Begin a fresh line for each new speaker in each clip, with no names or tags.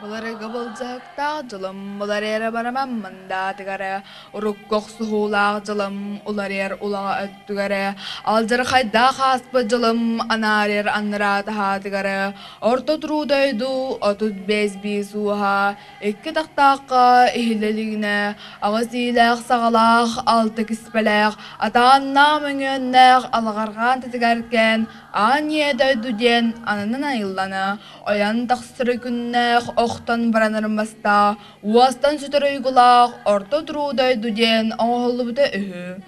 Былыргы былдьаһыктаах дьылым уларыйара барамам мындаатыгара, урукку охсуһуулаах дьылым уларыйар улаҕа өттүгэрэ, алдьархайдаах ааспыт дьылым анаарыйар анараа таһаатыгара, орто туруу дойду 35 биис ууһа, икки тахтаахха иһиллэ илигинэ, аҕыс иилээх саҕалаах, алта киспэлээх, атааннаах мөҥүөннээх алаҕарҕаан тытыгар кээн аан ийэ дойду диэн ананан айыллана, Ойон тахсар күннээх, охтон баран ырмастаах, уостан сүтэр уйгулаах орто туруу дойду диэн оҥоһуллубута үһү.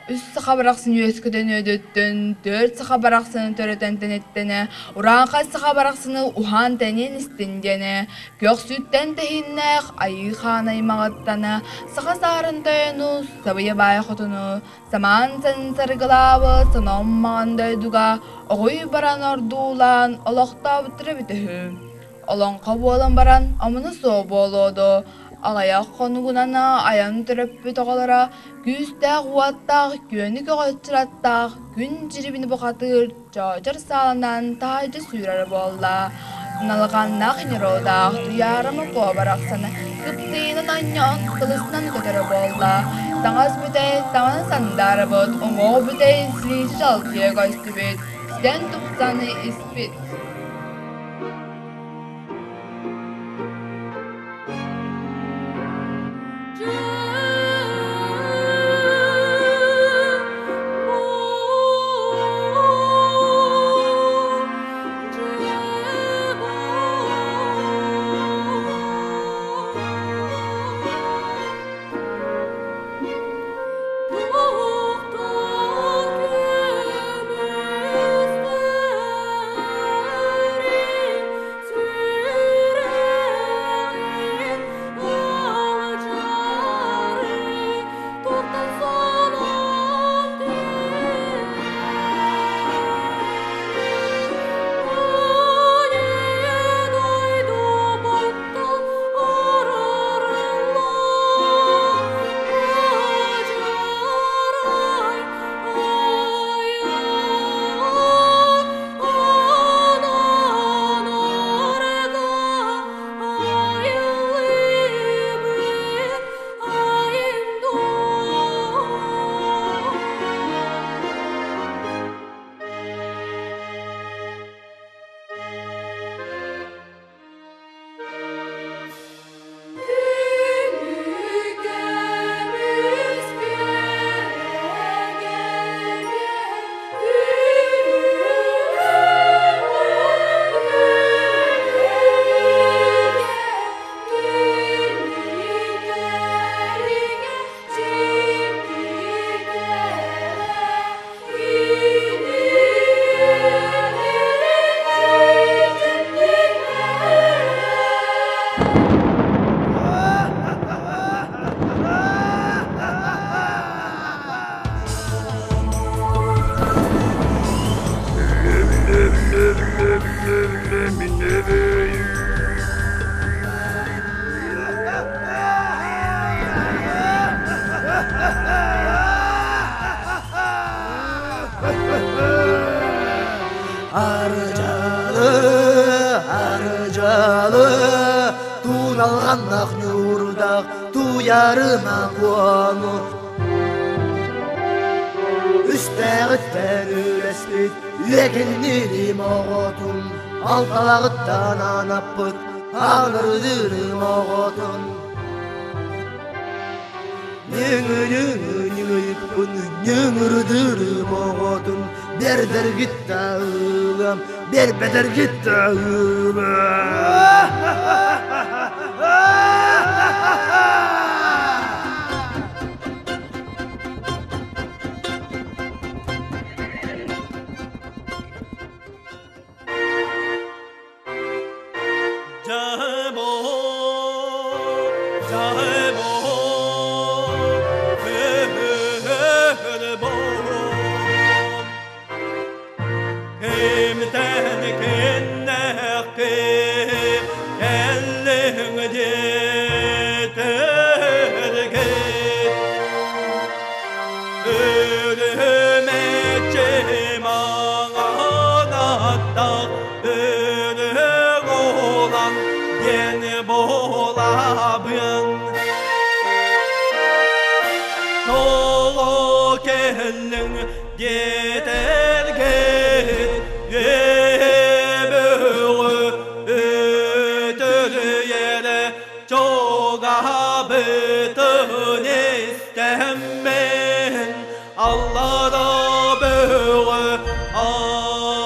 Үс саха барахсан үөскэтэн үөдөттөн, түөрт саха барахсаны төрөтөн тэниттэнэ, урааҥхай саха барахсаны уһаан тэниэн истин диэнэ, көхсүттэн тэһииннээх айыы хаан аймаҕыттана, саха саарын тойону, сабыйа баай хотуну, Самаан саргылаабыт соноон маҥан дойдуга оҕуй баран ордуулаан олохтообуттара эбитэ үһү. Олоҥхо буолан баран омуна суох буолуо дуо, аҕыйах хонугунан айан төрөппүт оҕолоро күүстээх-уоттаах күөнү көҕөччөр аттаах күн дьирибини бухатыыр чоочор сааланан таһырдьа сүүрэр буолла. Налҕаннаах ньуродаах Туйаарыма Куо барахсаны кыптыйынан онньоон кылысынан көтөрө буолла. Таҥас бүтэй таҥана сандаарыбыт, уҥуох бүтэй силиичи чалчыйа көстүбүт, ситэн тупсан испит.
Арыдьалы, арыдьалы, туналҕаннах ньуурдах туйарыма куону. Үстээҕиттэн үлэспит үөкэннирим оҕотун, алталаҕыттан анаппыт анырдырым оҕотун. Ньүҥүрүҥү-ньүҥүйүкпүн ньүҥүрдүрүм оҕотун, бердергит ылам, бербедергит ылам.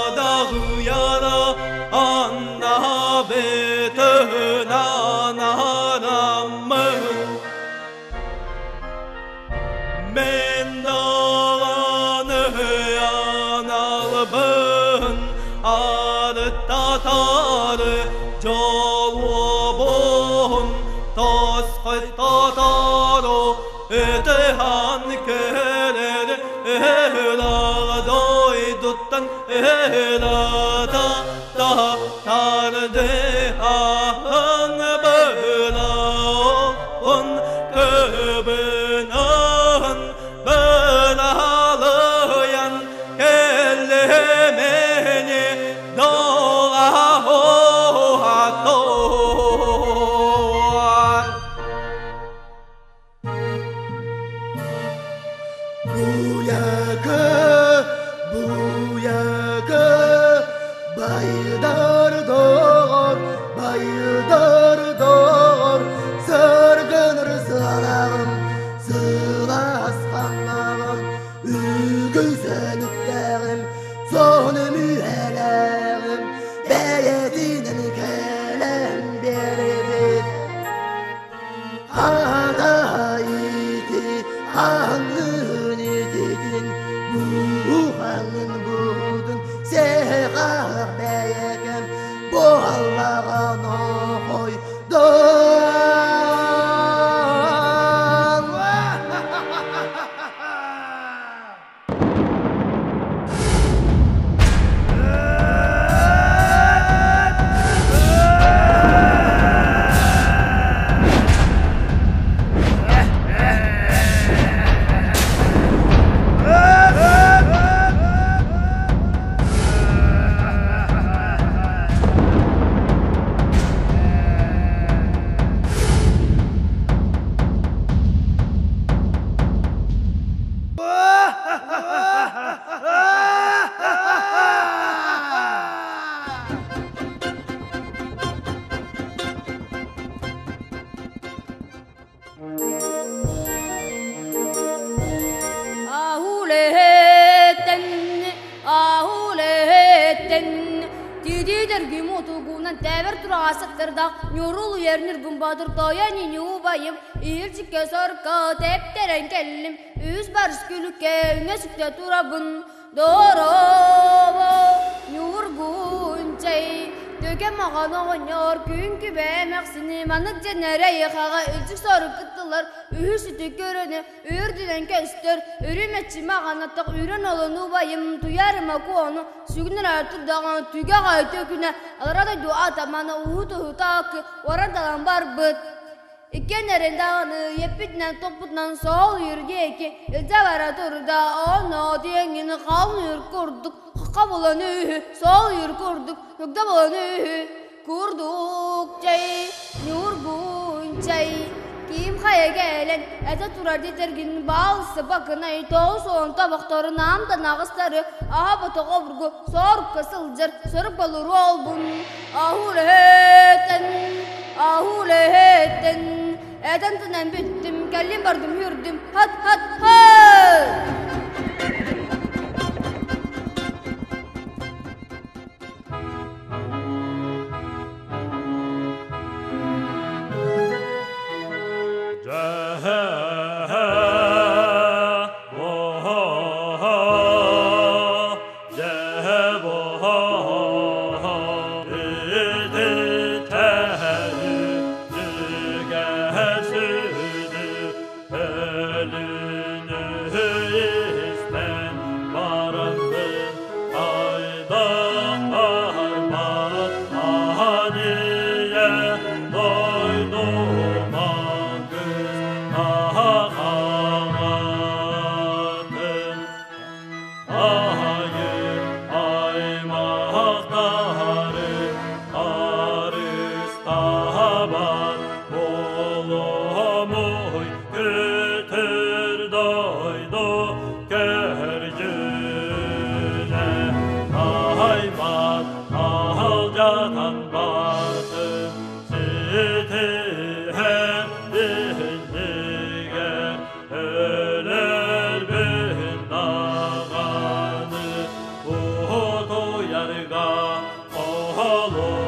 Adağıyara anna betın anamı Men dağanı analbın Arıttatarı Jolobun Tosqıttataro Ötehan kerer Eladoyduttan Elata ta tardehan Belaon Köbünan Belalayan Kellemeni Doğa
Буяка, буяка, Bayдар doğar, bayдар doğar, Сыргыныр сылағым, сыласқанағым, Үгізініктәғім, соным үйәләғім, Бәйетінен кәләм беребет. Ата ити, аңын ититин, Буһаңын будун, Сеғақ бәйекем, Буаллаған охойдан.
Ahulehetten, ahulehetten. Тидидерги мутугунан тәбер турасыктырда, Нюрул ернир гумбадыр тояни нюбайым, Илчикке сорка тептерен келлим, Үс барыс күлүкке үңесүктө турабын. Дорово, нюргунчай, Төке маған оғыньор, күн күбе мәқсіні, Манык женерей хаға үлчік сорып кыттылар, Үхі сүтү көрөні, үрдүнен көстөр, Үрүмечи маған аттық үрен олын убайым, Туярыма куону, сүгүнөр артырдаган, Түге гай төкүнэ, Аларада дуа таманы, уху туху такы, Варандалан барбыт. Иккенерин даганы, еппитинен топпутунан сол юрдеки, Илже бара турда, оно диэнгини калын юр курдук, Хакка болан үхү, сол юр курдук, нүкте болан үхү, Курдук чай, нюргун чай. Ким хая келен, эте турар детергин балысы бакынай, тоғыз он табақтары намдан ағыстары, аха бата обургу, сорукка сылжар, сорук болур олбун. Ахулехеттен, ахулехеттен, Этен тынан бүттүм, келлим бардым хүрдүм, хат хат хат!
Ayı Айарга Оло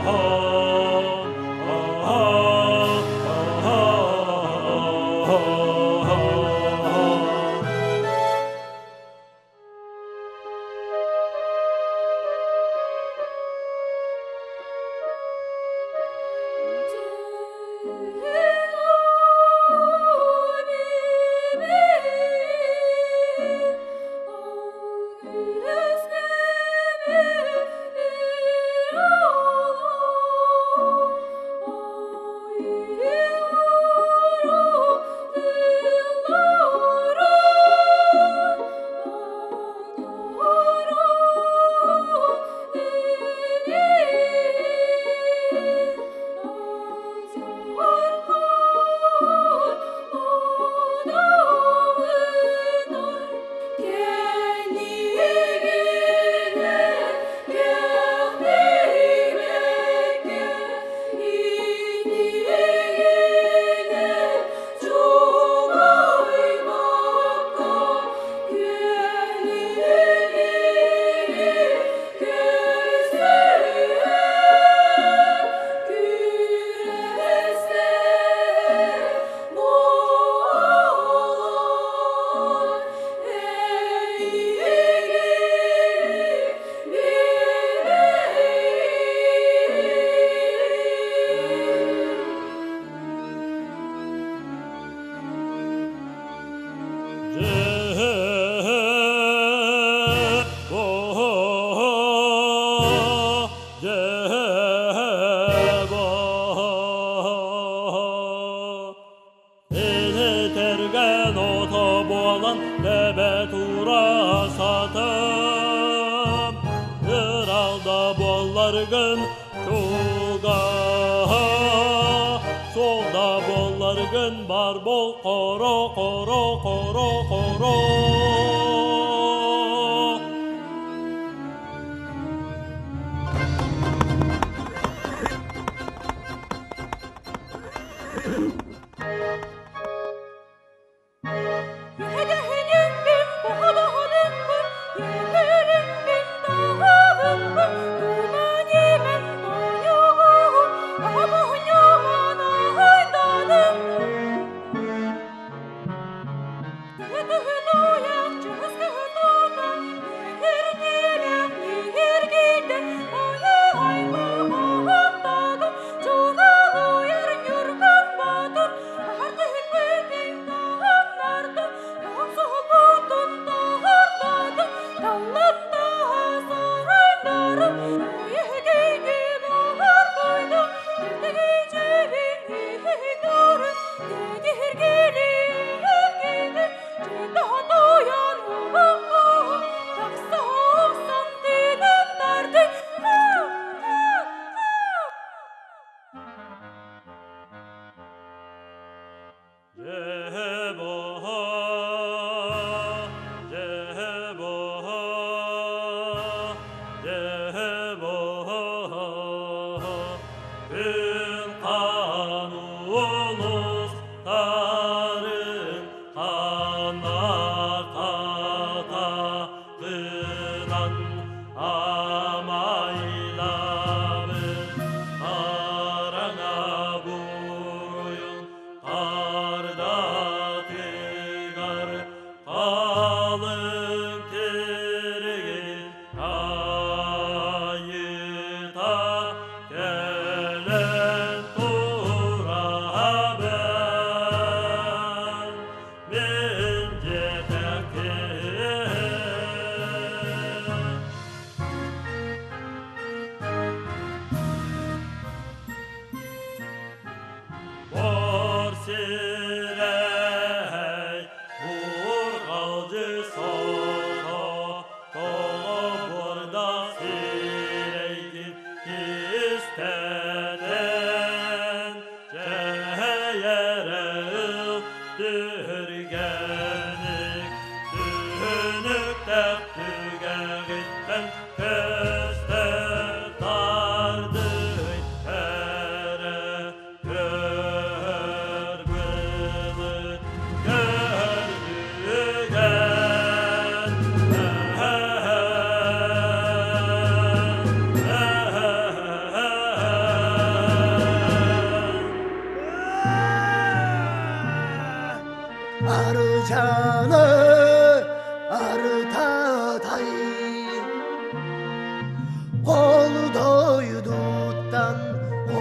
Ол дойдуттан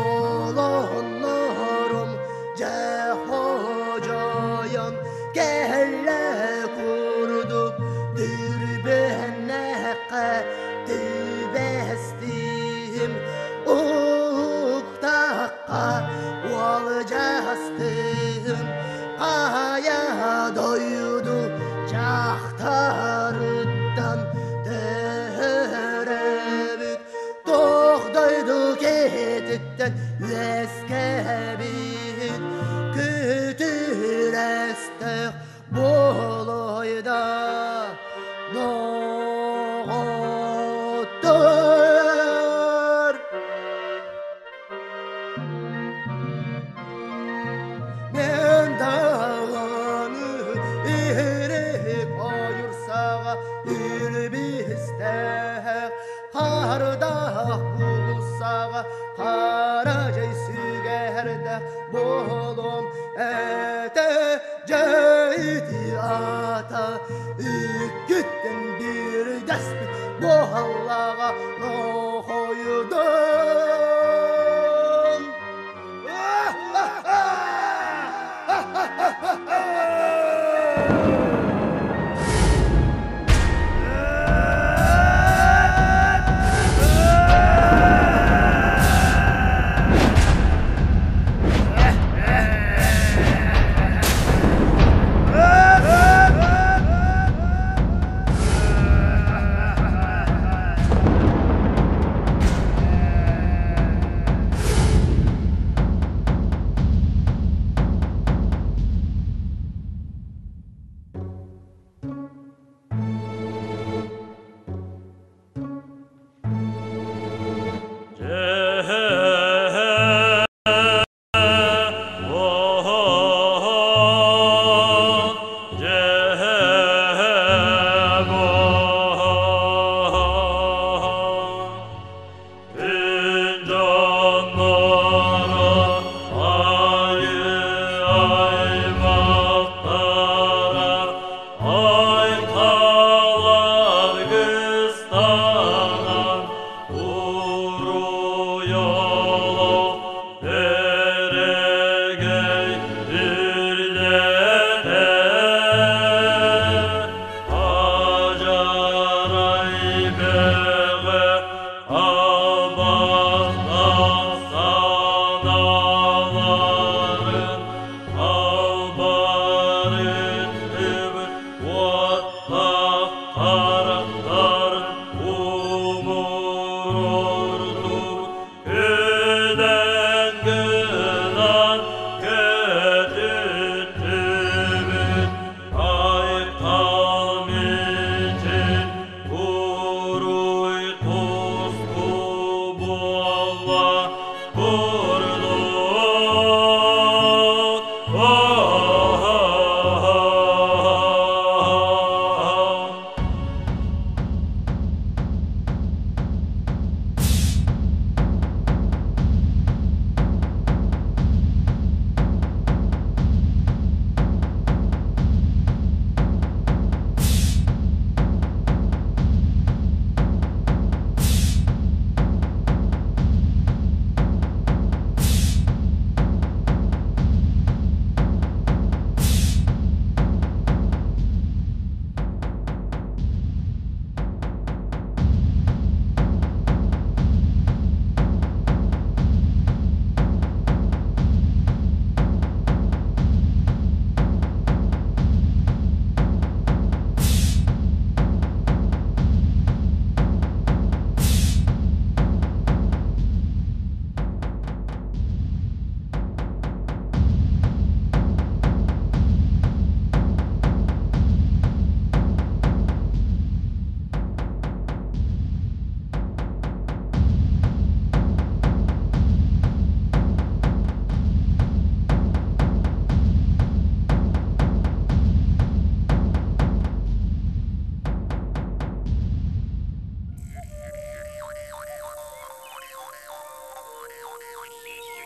олоннорум дьэ ходьойон кэллэ курдук дүрбүннэххэ түбэстим уктахха уолдьастым хайа дойду дьахтарыттан төрөөбүт туох дойду киһититтэн үөскээбит күтүрэстээх буолуойда доҕоттор. Мен даҕаны иһирик ойурсаҕа илбистээх хаардаах булсаҕа хара дьай сүгэрдээх буолуом этэ дьэйти ата иккиттэн биирдэспит буоллаҕа нохойдон.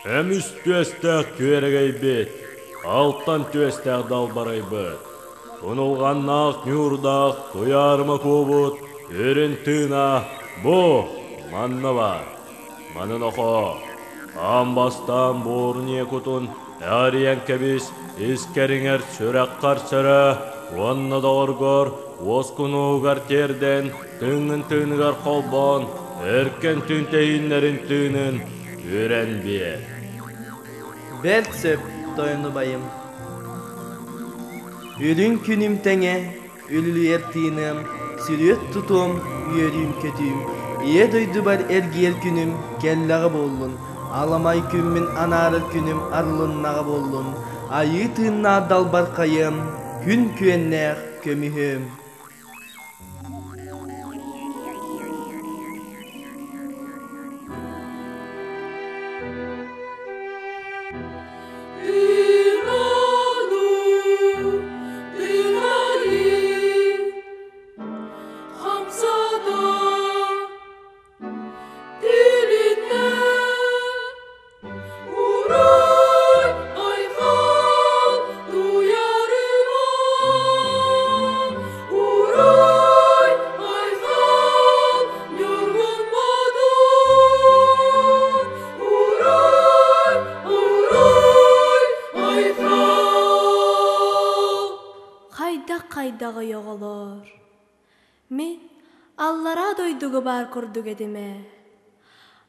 Көмүс түөстээх күөрэгэйбит, алтан түөстээх далбарайбыт, тунулҕаннаах ньуурдаах туйаарыма куобут үрүн тыына бу манна баар. Маны нохоо, аан бастаан буорун ийэ кутун эҕэрийэн кэбис, искэриҥэр сүрэххэр сөрө уонна доҕоргор уоскунуугар тиэрдэн, тыыҥҥын тыыныгар холбоон, өркөн түүн тэһииннэрин тыынын үрэн биэр.
Бэрт сөп, тойон убайым. Үрүҥ күнүм тэҥэ, үлүлүйэр тыыным, сүрүөт тутуом, үөрүүм-көтүүм, ийэ дойдубар эргийэр күнүм кэллэҕэ буоллун, аламай күммүн анаарар күнүм арылыннаҕа буоллун, айыы тыыннаах далбар хайыам, күн күөннээх көмүһүм.
Хайдах хайдаҕый оҕолоор? Мин аллараа дойдуга баар курдук этим ээ.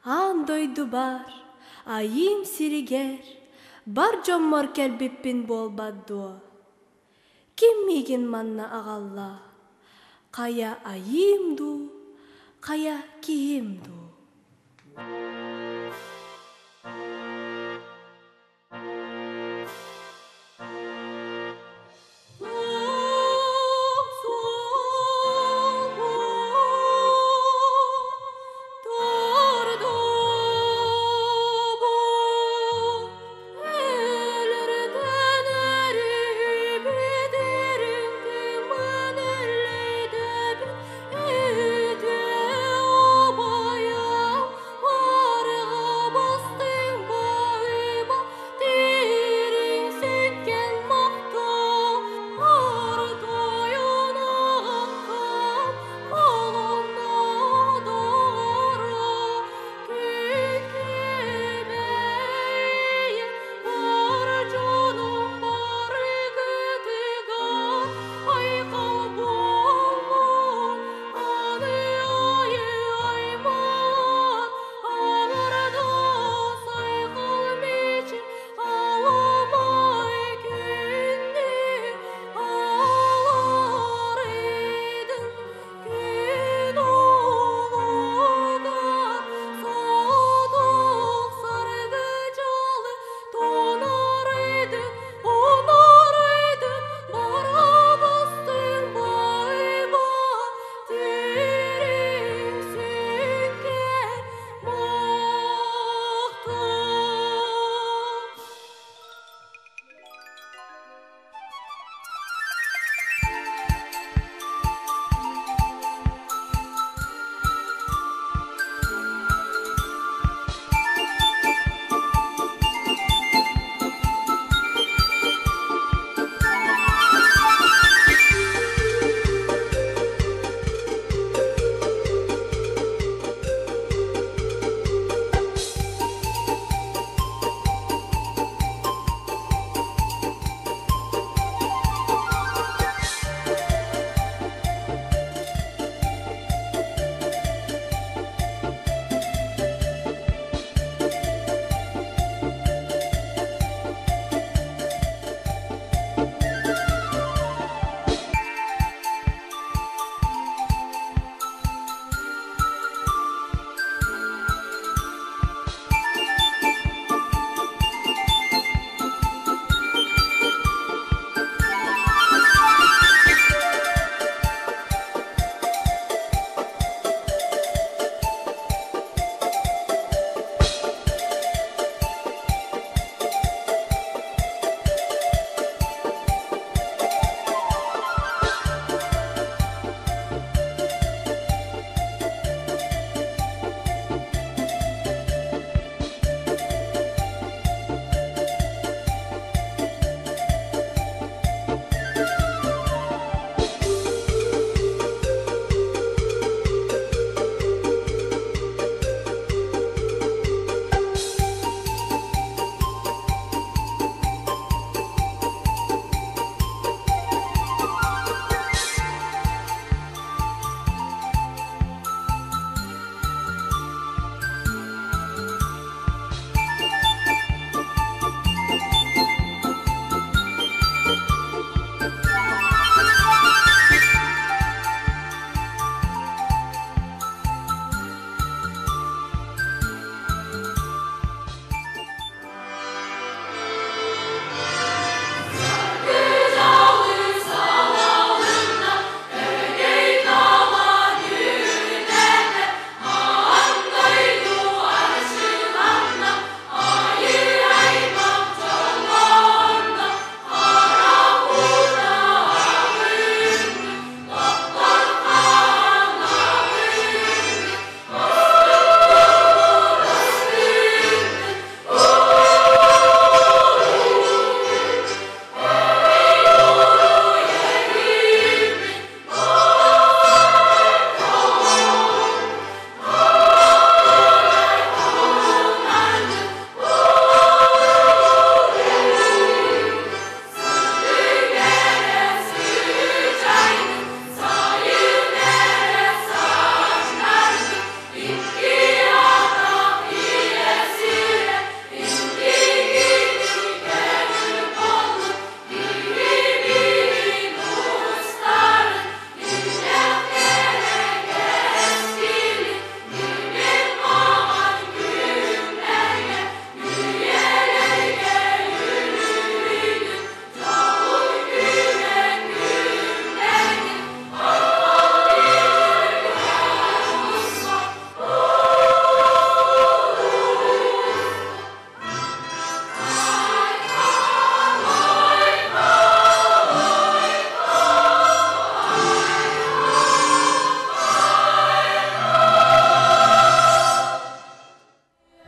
Аан дойду баар, айыым сиригэр, бар дьоммор кэлбиппин буолбат дуо? Ким миигин манна аҕалла? Хайа айыым дуу, хайа киһим дуу?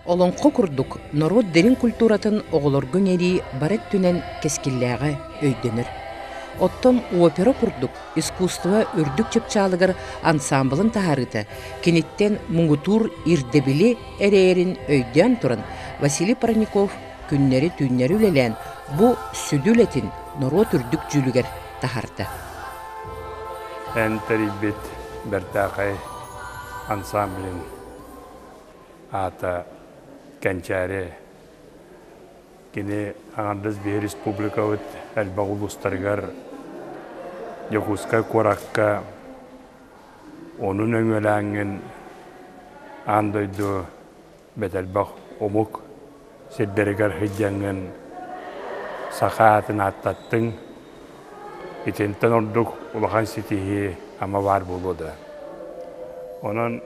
Олоҥхо курдук норуот дириҥ культуратын оҕолорго иҥэрии бары өттүнэн кэскиллээҕэ өйдөнөр. Оттон опера курдук искусство үрдүк чыпчаалыгар ансаамбылын таһаарыыта киниттэн муҥутуур ирдэбили эрэйэрин өйдөөн туран Василий Парников күннэри-түүннэри үлэлээн бу сүдү үлэтин норуот үрдүк дьүүлүгэр таһаарда.
Эн тэрийбит бэртээхэй ансамблын аата Кэнчээри. Кини аҥардас биһи республикабыт элбэх улуустарыгар Дьокуускай куоракка ону нөҥүөлээҥҥин аан дойду бэт элбэх омук сирдэригэр сылдьаҥҥын саха аатын ааттаттыҥ. Итинтэн ордук улахан ситиһии ама баар буолуо да. Онон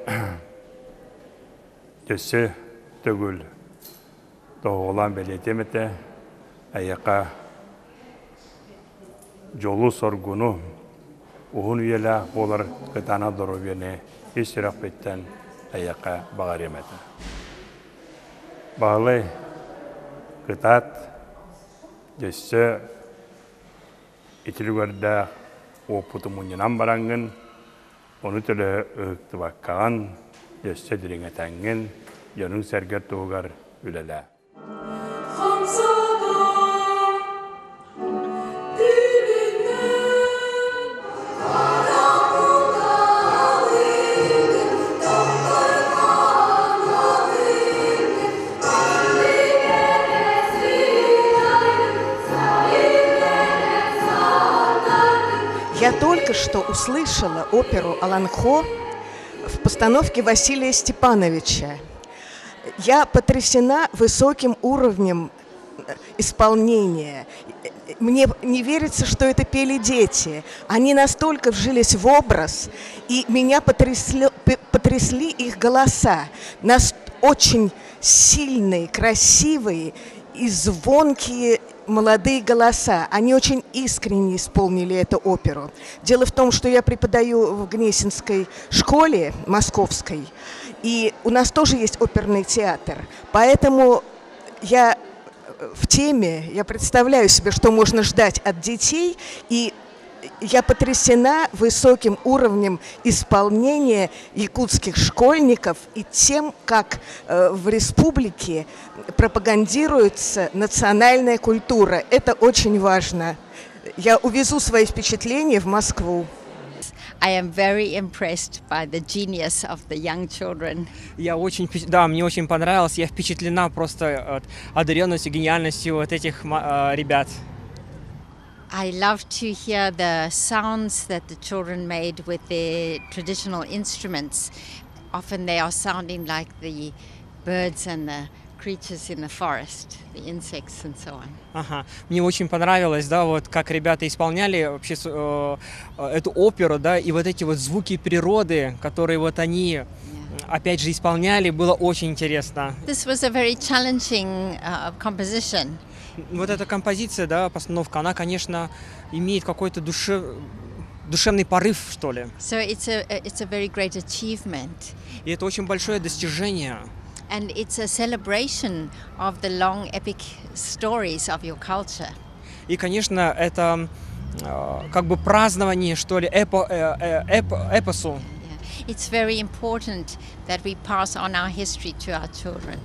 Өссө төгүл тоһоҕолоон бэлиэтиэм этэ, эйиэхэ дьолу-соргуну, уһун үйэлээх буолар кытаанах доруобуйаны ис сүрэхпиттэн эйиэхэ баҕарыам этэ. Баһылай, кытаат, өссө итилүгэрдээх уопуту мунньунан бараҥҥын, Ону төлөһө ыһыктыбаккаҕын, өссө дириҥэтэҥҥин, дьонуҥ-сэргэр туһугар үлэлээ.
Я только что услышала оперу «Аланхо» в постановке Василия Степановича. Я потрясена высоким уровнем исполнения. Мне не верится, что это пели дети. Они настолько вжились в образ, и меня потрясли, потрясли их голоса. Нас очень сильные, красивые и звонкие молодые голоса. Они очень искренне исполнили эту оперу. Дело в том, что я преподаю в Гнесинской школе московской, и у нас тоже есть оперный театр. Поэтому я в теме, я представляю себе, что можно ждать от детей, и я потрясена высоким уровнем исполнения якутских школьников и тем, как в республике пропагандируется национальная культура. Это очень важно. Я увезу свои впечатления в Москву.
I am very impressed by the genius of the young children.
Я очень, да, мне очень понравилось. Я впечатлена просто от одаренностью, гениальностью вот этих ребят.
I love to hear the sounds that the children made with their traditional instruments. Often they are sounding like the birds and the creatures in the forest, the insects and so on.
Ага. Мне очень понравилось, да, вот как ребята исполняли вообще эту оперу, да, и вот эти вот звуки природы, которые вот они опять же исполняли, было очень интересно.
This was a very challenging composition.
Вот эта композиция, да, постановка, она, конечно, имеет какой-то душевный порыв, что ли.
So it's a very great achievement.
И это очень большое достижение.
And it's a celebration of the long epic stories of your culture.
И, конечно, это как бы празднование, что ли, эпосу.
It's very important that we pass on our history to our children.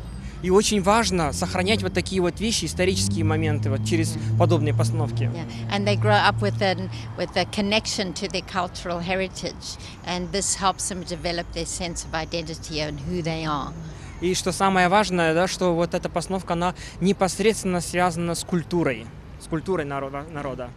И очень важно сохранять вот такие вот вещи, исторические моменты, вот через подобные постановки.
Yeah. And they grow up with a connection to their cultural heritage, and this helps them develop their sense of identity and who they are.
И что самое важное, да, что вот эта постановка, она непосредственно связана с культурой народа.